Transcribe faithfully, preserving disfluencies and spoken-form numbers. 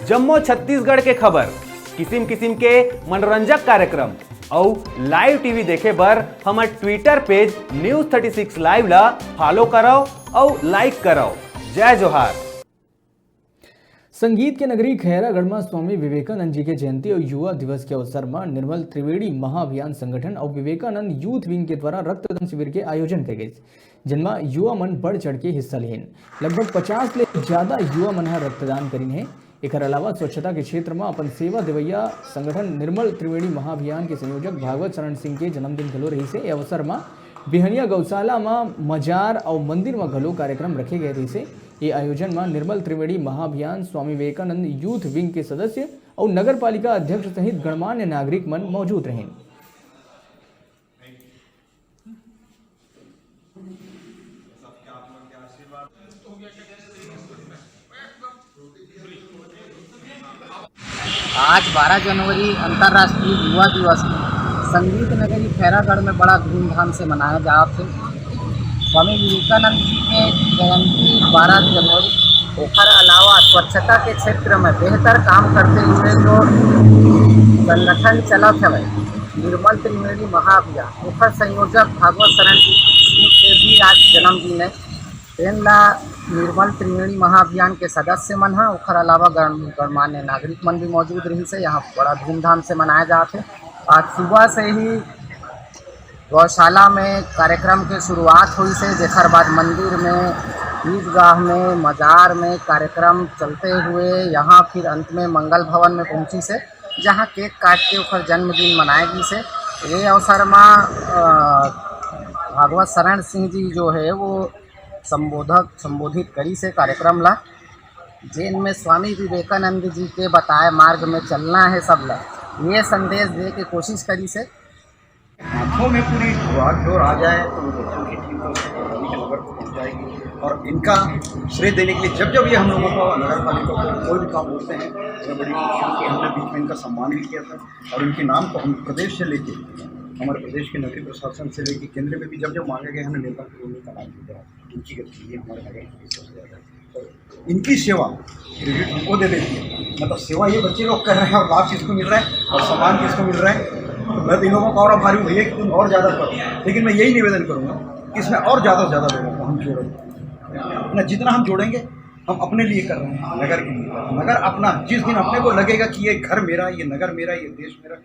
जम्मो छत्तीसगढ़ के खबर, किसिम किसिम के मनोरंजक कार्यक्रम अउ live T V देखे बर हमर Twitter page News thirty six Live ला follow करव अउ like करव। जय जोहार। संगीत के नगरी खैरागढ़ म स्वामी विवेकानंद जी के जयंती अउ युवा दिवस के अवसर म निर्मल त्रिवेणी महाअभियान संगठन अउ विवेकानंद यूथ विंग के द्वारा रक्तदान शिविर के आयोजन करे गइस, जिनम युवा मन बढ़ चढ़ के हिस्सा लेहिन। लगभग पचास ले ज्यादा युवा मन ह रक्तदान करिन हे। एकर अलावा स्वच्छता के क्षेत्र म अपन सेवा देवइया संगठन निर्मल त्रिवेणी महाअभियान के संयोजक भागवत शरण सिंह के जन्मदिन घलो रहिस हे। ए अवसर म बिहनिया गौशाला म मजार अउ मंदिर म घलो कार्यक्रम रखे गए रहिस हे। ए आयोजन म निर्मल त्रिवेणी महाअभियान, स्वामी विवेकानंद यूथ विंग के सदस्य अउ नगर पालिका अध्यक्ष सहित गणमान्य नागरिक मन मौजूद रहिन। आज बारह जनवरी अंतर्राष्ट्रीय युवा दिवस हे। संगीत नगरी खैरागढ़ में बड़ा धूमधाम से मनाया जात हे। स्वामी विवेकानंद जी के जयंती बारह जनवरी, ओकर अलावा स्वच्छता के क्षेत्र में बेहतर काम करते हुए जो संगठन चलत हवे निर्मल त्रिवेणी महाअभियान, ओकर संयोजक भागवत शरण सिंह के भी आज जन्मदिन हे। तेन ला निर्मल त्रिवेणी महाअभियान के सदस्य मन ह, ओकर अलावा गण-, गणमान्य नागरिक मन भी मौजूद रहिस हे। यहाँ बड़ा धूमधाम से मनाया जात हे। आज सुबह से ही गौशाला में कार्यक्रम के शुरुआत होइस हे, जेकर बाद मंदिर में, ईदगाह में, मजार में कार्यक्रम चलते हुए यहाँ फिर अंत में मंगल भवन में पहुँचिस हे, जहाँ केक काट के ओकर जन्मदिन मनाए गिस हे। ये अवसर म, अ, भागवत शरण सिंह जी जो हे वो संबोधक, संबोधित करिस हे कार्यक्रम ला, जेन में स्वामी विवेकानंद जी के बताए मार्ग में चलना हे सब ला, ये संदेश दे के कोशिश करिस हे। हाथों में पूरी भागडोर आ जाए तो वो बच्चों की टीम तो उसको पढ़ाने के नगर को पहुंचाएगी। और इनका श्रेय देने के लिए जब जब ये हम लोगों को नगर पालिका को कोई भी काम बोलते हैं, मैं बड़ी खुशी हूँ कि हमने बीच में इनका सम्मान भी किया था और इनके नाम को हम प्रदेश से लेके, हमारे प्रदेश के नगरीय प्रशासन से लेके केंद्र में भी जब जब मांगे गए, हमने निर्मल कॉलोनी का नाम लिया। इनकी गतिविधियाँ हमारे नगर की सबसे ज़्यादा है। और इनकी सेवा क्रेडिट हमको दे देती है, मतलब सेवा ये बच्चे लोग कर रहे हैं और लाभ किसको मिल रहा है और सम्मान किसको मिल रहा है। तो मैं तो इन लोगों का और आभारी हूँ भैया कि तुम और ज़्यादा करो, लेकिन मैं यही निवेदन करूँगा कि इसमें और ज़्यादा से ज़्यादा लोगों को हम जोड़ें। ना, जितना हम जोड़ेंगे, हम अपने लिए कर रहे हैं, नगर के लिए। नगर अपना, जिस दिन अपने को लगेगा कि ये घर मेरा, ये नगर मेरा, ये देश मेरा,